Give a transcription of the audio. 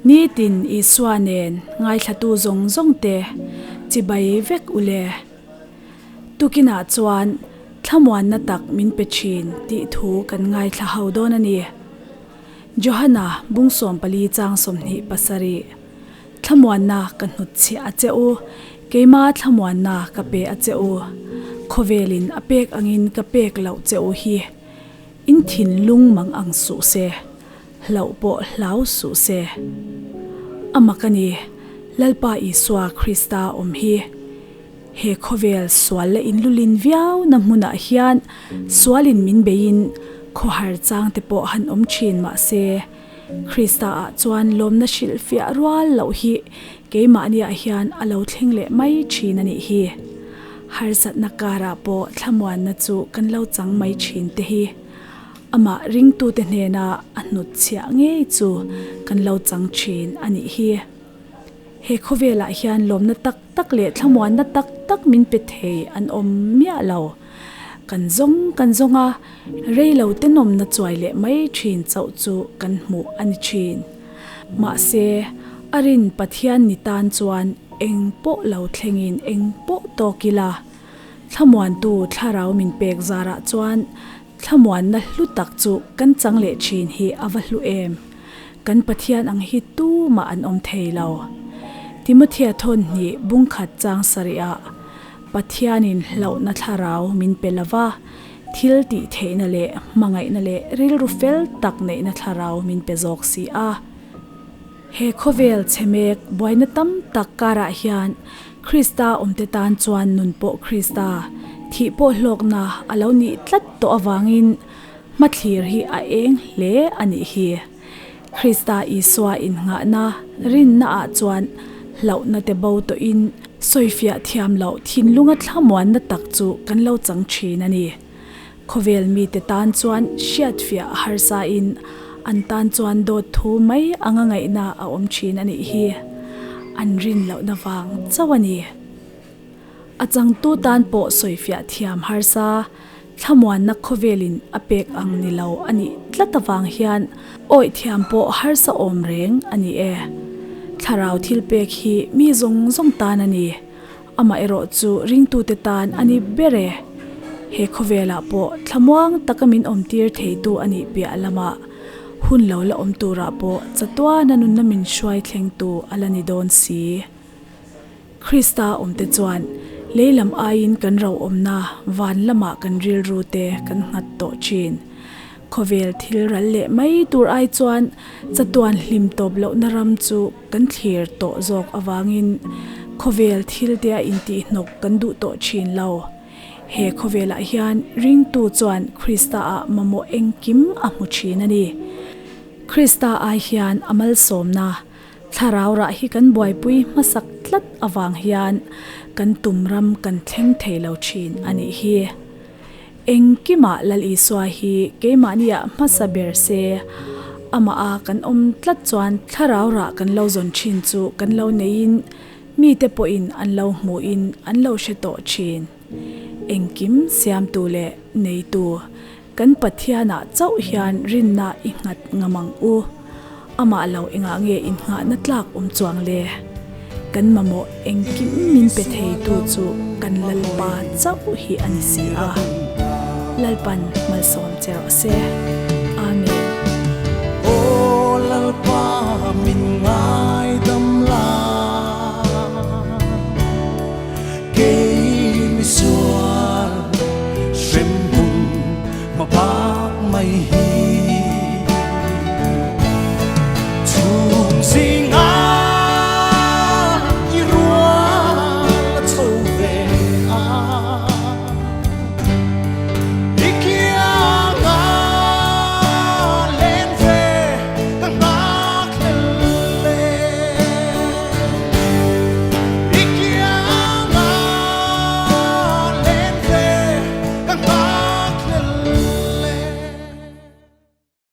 Nitin Isua nen ngaithlatu zawng zawng te chibai vek u le. Tukinah chuan thlamuanna tak min pe thin tih thu kan ngaithla ho dawn a ni. Johana bung 14 chang 27. Thlamuanna ka hnutchhiah a che u, keima thlamuanna ka pe a che u. Khawvelin a pek angin ka pek loh che u hi in thinlung mang ang suh se, hlauh pawh hlau suh se. A mak a ni, Lalpa Isua Krista awm hi. He khawvel sual la inlulin viau na hmunah hian sualin min beiin khawhar chang te pawh han awm thin mah se, Krista ah chuan lawmna hrilhfiah rual loh hi keimahniah hian a lo thleng leh mai thin a nih hi. Harsatna karah pawh thlamuanna chu kan lo chang mai thin te hi amah ringtute hnena a hnutchhiah ngei chu kan lo chang thin a nih hi. He khawvelah hian lawmna tak tak leh thlamuanna tak tak min pe thei an awm miah lo. Kan zawng kan zawng a, rei lo tenawmna chuai leh mai thin chauh chu kan hmuh a ni thin. Mahse, a rin Pathian ni tan chuan eng pawh lo thlengin eng pawh tawk ila, thlamuantu thlarau min pek zarah chuan thlamuanna hlu tak chu kan chang leh thin hi a va hlu em! Kan Pathian ang hi tumah an awm thei lo. Timothea thawn hnih bungkhat chang sarihah Pathianin hlauhna thlarau min pe lo va, thil tih theihna leh hmangaihna leh rilru fel tak neihna thlarau min pe zawk si a. He khawvel chhe mek buaina tam tak karah hian Krista awmte tan chuan nun pawh Krista thih pawh hlawkna a lo nih tlat tawh avangin Hmathlir hi a eng hle a nih hi. Krista Isua innghahna rinna ah chuan hlauhna te bo tawhin sawifiah thiam loh thinlunga thlamuanna tak chu kan lo chang thin a ni. Khawvel mite tan chuan hriatfiah a harsa in an tan chuan dawt thu mai anga ngaihna a awm thin a nih hi. An rin lohna vang chauh a ni. A changtu tan pawh sawifiah thiam harsa Thlamuanna khawvelin a pek ang ni lo a nih tlat avang hian awih thiam pawh harsa awm reng a ni e. Thlarau thil pek hi mi zawng zawng tan a ni. Amaherawh chu ringtute tan a ni ber e. He khawvelah pawh thlamuang taka min awmtir theitu a nih piah lamah hun lo la awm turah pawh chatuana nunna min hruai thlengtu a la ni dawn si. Krista awmte chuan lei lam aiin kan ro awmna van lamah kan rilru te kan nghat tawh thin. Khawvel thil ral leh mai tur ai chuan chatuan hlim tawp lohna ram chu kan thlir tawh zawk avangin khawvel thil te a intihhnawk kan duh tawh thin lo. He khawvelah hian ringtu chuan Krista ah mamawh engkim a hmu thin a ni. Krista ai hian a malsawmna Thlarau rah hi kan buaipui hmasak tlat avang hian kan tum ram kan thleng thei lo thin a nih hi. Engkimah Lal Isua hi keimahniah hmasa ber se, amah a kan awm tlat chuan thlarau rah kan lo zawn thin chu kan lo neiin mite pawhin an lo hmuhin an lo hre tawh thin. Engkim siamtu leh neitu Kan Pathianah chauh hian rinna i nghat ngam ang u. Amah lo engah nge innghahna tlak awm chuang le? Kan mamawh engkim min pe theitu chu kan Lalpa chauh hi a ni si a. Lalpan malsawm che rawh se.